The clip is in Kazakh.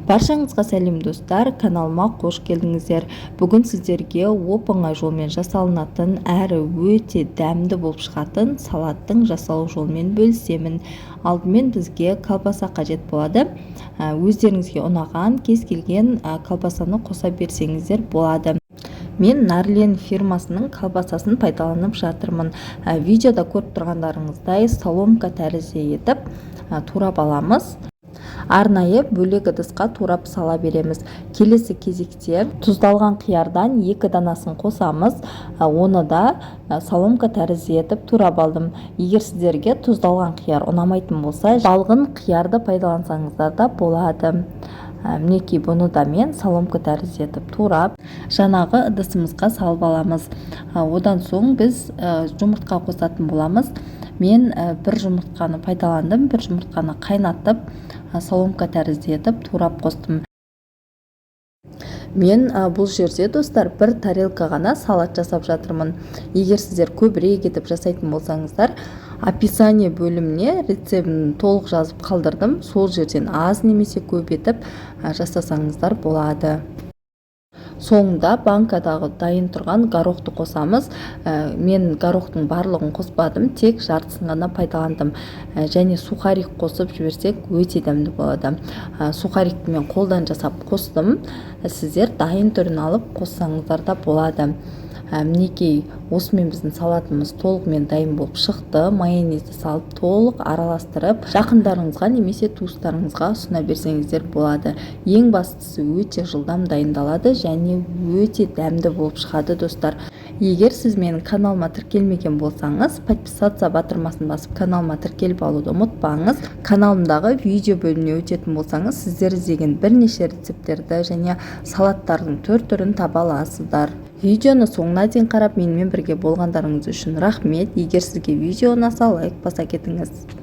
Баршаңызға сәлем, достар! Каналыма қош келдіңіздер! Бүгін сіздерге оп-оңай жолмен жасалынатын әрі өте дәмді болып шығатын салаттың жасалу жолымен бөлісемін. Алдымен бізге колбаса қажет болады. Өздеріңізге ұнаған кез келген колбасаны қоса берсеңіздер болады. Мен Нарлен фирмасының колбасасын пайдаланып жатырмын. Видеода көріп тұрғандарыңыздай, соломка тәрізді етіп турап аламыз. Арнайы бөлек ыдысқа турап сала береміз. Келесі кезекте тұздалған қиярдан екі данасын қосамыз. Оны да соломка тәрізді етіп турап алдым. Егер сіздерге тұздалған қияр ұнамайтын болса, балғын қиярды пайдалансаңыздар да болады. Мінекей, бұны да мен соломка тәрізді етіп турап, жаңағы ыдысымызға салып аламыз. Одан соң біз жұмыртқа қосатын боламыз. Мен бір жұмыртқаны пайдаландым. Бір жұмыртқаны қайнатып, соломка тәрізді етіп турап қостым. Мен бұл жерде, достар, бір тарелка ғана салат жасап жатырмын. Егер сіздер көбірек етіп жасайтын болсаңыздар, описание бөліміне рецептін толық жазып қалдырдым. Сол жерден аз немесе көп етіп жасасаңыздар болады. Соңында банкадағы дайын тұрған горохты қосамыз. Мен горохтың барлығын қоспадым, тек жартысын ғана пайдаландым. Және сухарик қосып жіберсек, өте дәмді болады. Сухарикті мен қолдан жасап қостым, сіздер дайын түрін алып қоссаңыздар да болады. Мінекей, осымен біздің салатымыз толығымен дайын болып шықты. Майонезді салып, толық араластырып, жақындарыңызға немесе туыстарыңызға ұсына берсеңіздер болады. Ең бастысы, өте жылдам дайындалады және өте дәмді болып шығады. Достар, егер сіз менің каналыма тіркелмеген болсаңыз, подписаться батырмасын басып, каналыма тіркеліп алуды ұмытпаңыз. Каналымдағы видео бөліміне өтетін болсаңыз, сіздер іздеген бірнеше рецепттерді және салаттардың түр түрін таба аласыздар. Видеоны соңына дейін қарап, менімен бірге болғандарыңыз үшін рахмет. Егер сізге видео ұнаса, лайк баса кетіңіз.